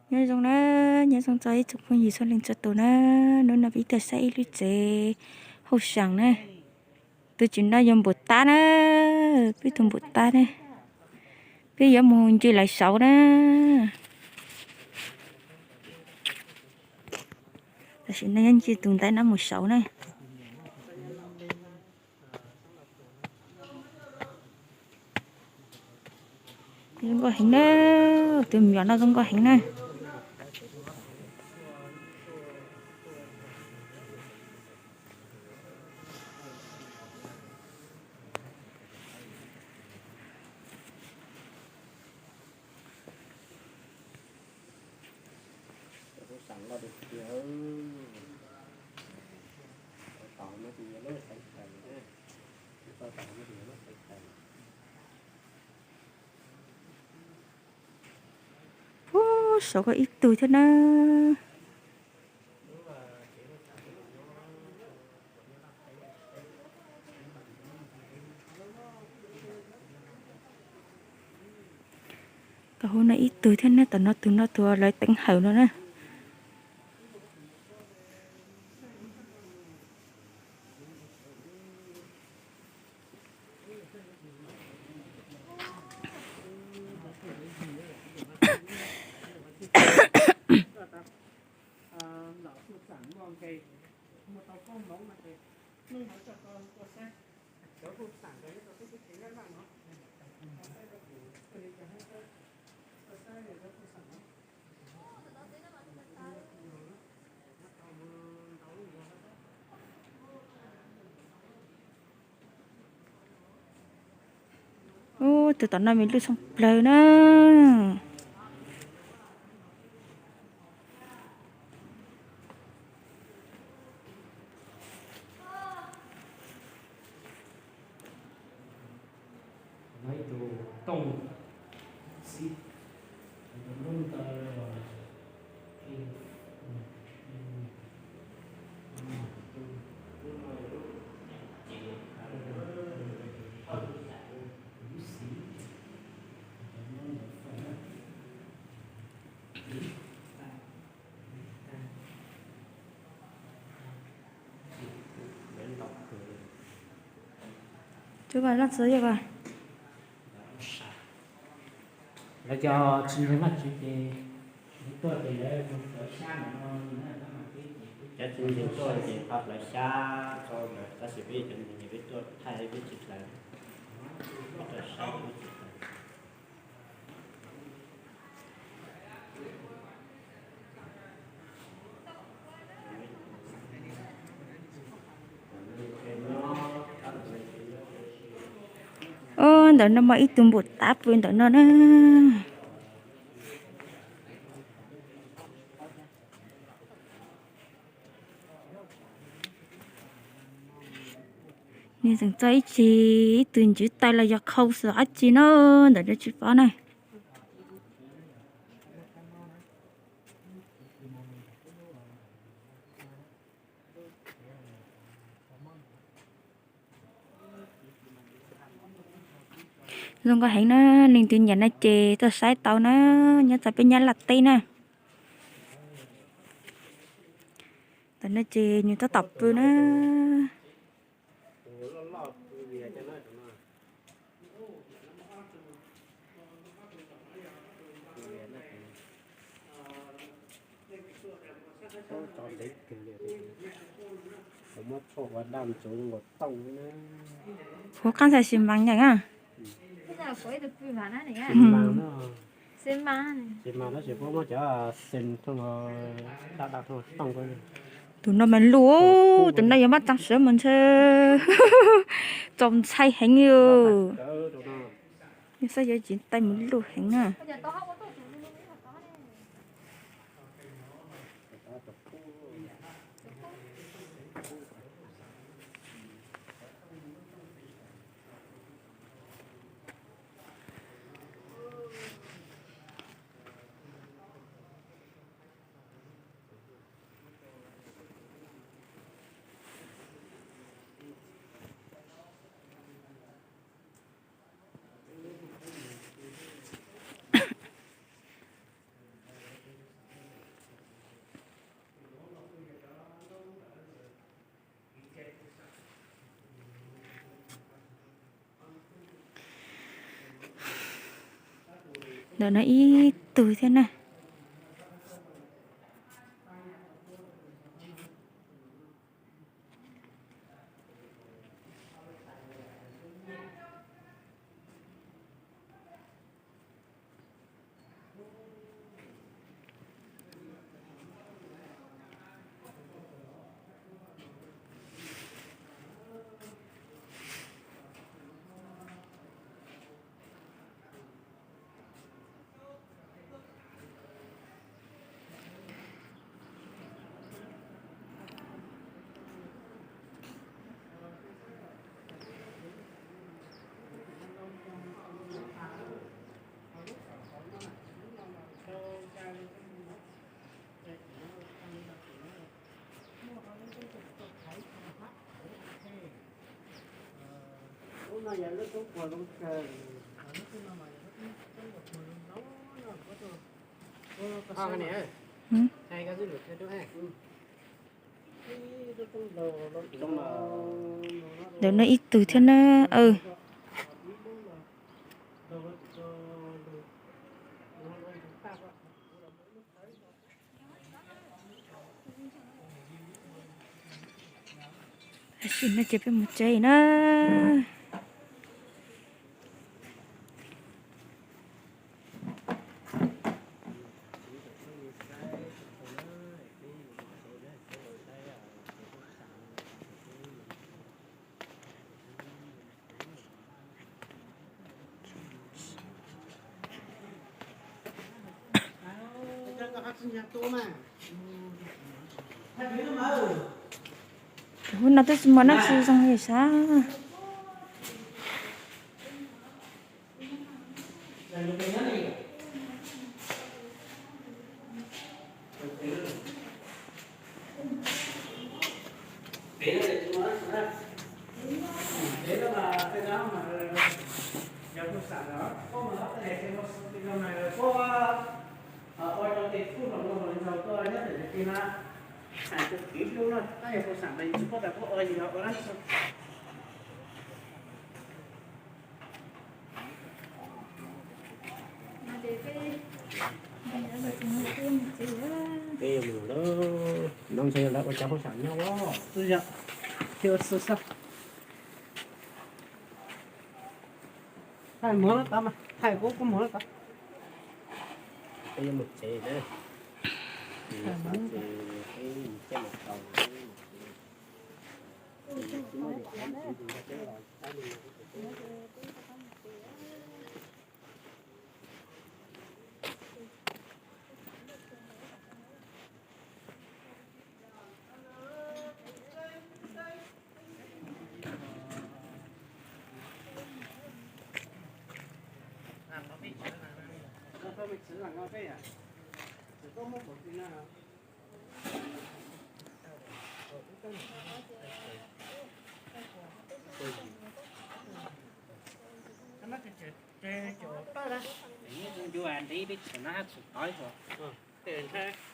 Nyob zoo na, nyob zoo txog ib tsoom phooj ywg txhua leej txhua tus na. Hnub no peb tuaj saib ib lub tsev hauj sam na. Tus tsev no yog npum tab na, peb tus npum tab na. Peb yuav mus ncig lawv saud na. Tam sim no yuav ncig tus ntawd no mus saud na. Zoo nkauj heev na, tus me nyuam no zoo nkauj heev na. Ub, saud koj ib tug thiab na. Tom hauv no ib tug thiab na, tom no tus no tus lawv teev hawm no na. Ub, tus tom no me lub xoo plawg na. Tus koj loj txawv yog koj. Lawv cov tsis ntseeg Vajtswv ces lawv tuaj ces lawv mus hlawv xyab no no na, cov tsis ntseeg tuaj ces ho hlawv xyab rau lawv, tab sis peb cov ntseeg ces peb tuaj thaij peb tsis hlawv, peb tuaj saib peb tsis hlawv. Ub, ntawm no muaj ib tug npum tab pw ntawm no na. Nws tseem txog ib tug, ib tug ntswv taw los yog khau xwm dab tsi no ntawm no tsis paub na. Zoo nkauj heev na, leej twg nyiam no ces tuaj saib tau na, nyob txog peb Nyab Laj teb na. Tam no ces nws tab tom pw na. Huv qab ntxhais xi mas nyeem a. Tus no mas luj, tus no yuav muab tsaa sawv mus ntshe txaus ntshai heev li. Nws xav yuav tsis taij mus luj heev na. Ntawm no ib tug thiab na. Ntawm no ib tug thiab na. Tam sim no ces peb mus tsev na. Hnub no twb tsis muaj dab tsi zoo li sab. Peb yuav mus lawm, no ntshe lawv ua cov hauj sam nyob os. Ua xwb xwb. Thaij mus lawm tod mas, thaij kuv kuj mus lawm tod. Peb yuav mus tsev na. Ncu ntiv peb tsev no hab txhum tod ib tug.